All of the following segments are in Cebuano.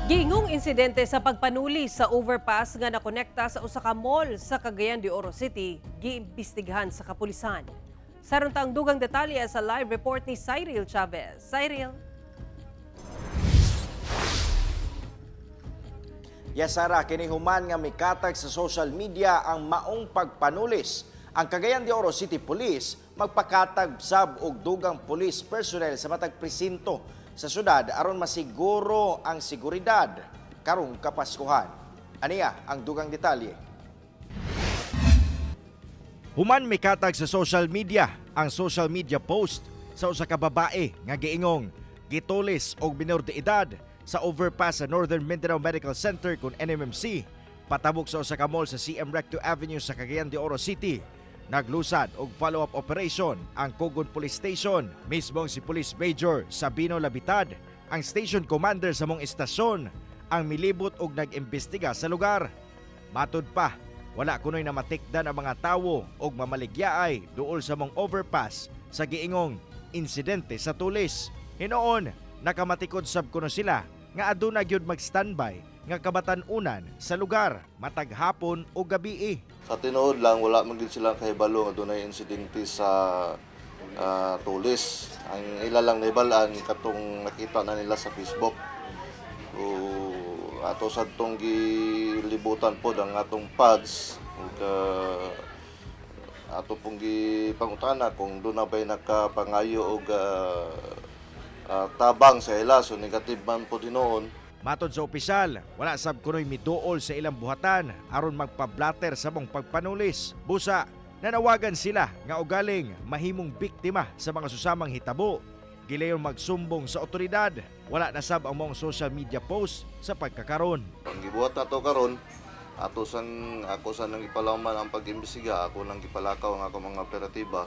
Giingong insidente sa pagpanuli sa overpass nga nakonekta sa usa ka mall sa Cagayan de Oro City giimbestigahan sa kapulisan. Saron tang dugang detalye sa live report ni Cyril Chavez. Cyril. Yes, Sara, kini human nga mikatag sa social media ang maong pagpanulis. Ang Cagayan de Oro City Police magpakatag sab og dugang police personnel sa matag presinto sa syudad aron masiguro ang seguridad karong Kapaskuhan. Aniya ang dugang detalye. Human mikatag sa social media ang social media post sa usa ka babae nga giingong gitulis og minor de edad sa overpass sa Northern Mindanao Medical Center kun NMMC patabok sa usa ka mall sa CM Recto Avenue sa Cagayan de Oro City. Naglusad og follow-up operation ang Cogon Police Station. Mismong si Police Major Sabino Labitad, ang station commander sa mong istasyon, ang milibot og nag-imbestiga sa lugar. Matud pa, wala kunoy namatikdan ang mga tawo og mamaligyaay duol sa mong overpass sa giingong insidente sa tulis. Hinoon, nakamatikod sab kuno sila nga aduna gyud mag-standby nga kabatan-unan sa lugar matag hapon o gabii. Sa tinuod lang, wala man gid sila kahibalo nga dunay insidente sa tulis. Ang ila lang nahibal-an katong nakita na nila sa Facebook. O ato sa tong gilibutan pod ang atong pads ug ato pong gipangutana kung doon na ba'y nakapangayo og tabang sa ila, so negative man po tinuon. Matod sa opisyal, wala sab kunoy miduol sa ilang buhatan aron magpablater sa mong pagpanulis. Busa, nanawagan sila nga ugaling mahimong biktima sa mga susamang hitabo. Gilayon magsumbong sa otoridad. Wala na sab ang mong social media post sa pagkakaron. Ang gibuhat na to karon, ato sang ako sa nang gipalawman ang pag-imbestiga, ako nang gipalakaw ang ako mga operatiba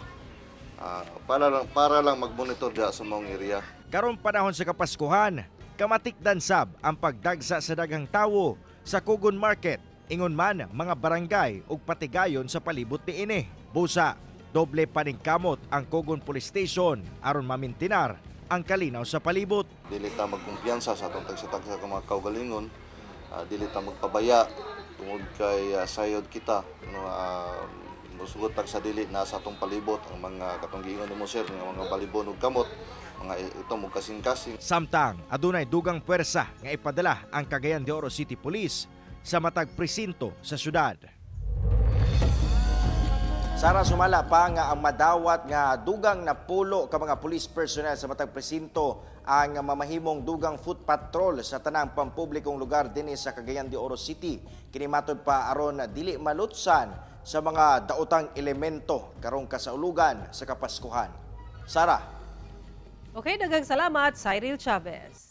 para lang magmonitor diha sa maong area. Karong panahon sa Kapaskuhan, kamatikdan sab ang pagdagsa sa daghang tawo sa Cogon Market, ingon man mga barangay ug patigayon sa palibot niini. Busa, doble paningkamot ang Cogon Police Station aron mamintinar ang kalinaw sa palibot. Dili ta magkumpiyansa sa atong tagsa-tagsa ka mga kaugalingon, dili ta magpabaya tungod kay sayod kita, no, musugot tag sa dili na sa atong palibot ang mga katong giingon nimo, sir, nga mga balibon ug kamot, mga ito mo kasing-kasing. Samtang adunay dugang puwersa nga ipadala ang Cagayan de Oro City Police sa matag presinto sa syudad. Sara, sumala pa nga ang madawat nga dugang napulo ka mga police personnel sa matag presinto ang mamahimong dugang foot patrol sa tanang pampublikong lugar dinhi sa Cagayan de Oro City. Kini matod pa aron dili malutsan sa mga daotang elemento karong kasaulugan sa Kapaskuhan. Sara. Okay, daghang salamat, Cyril Chavez.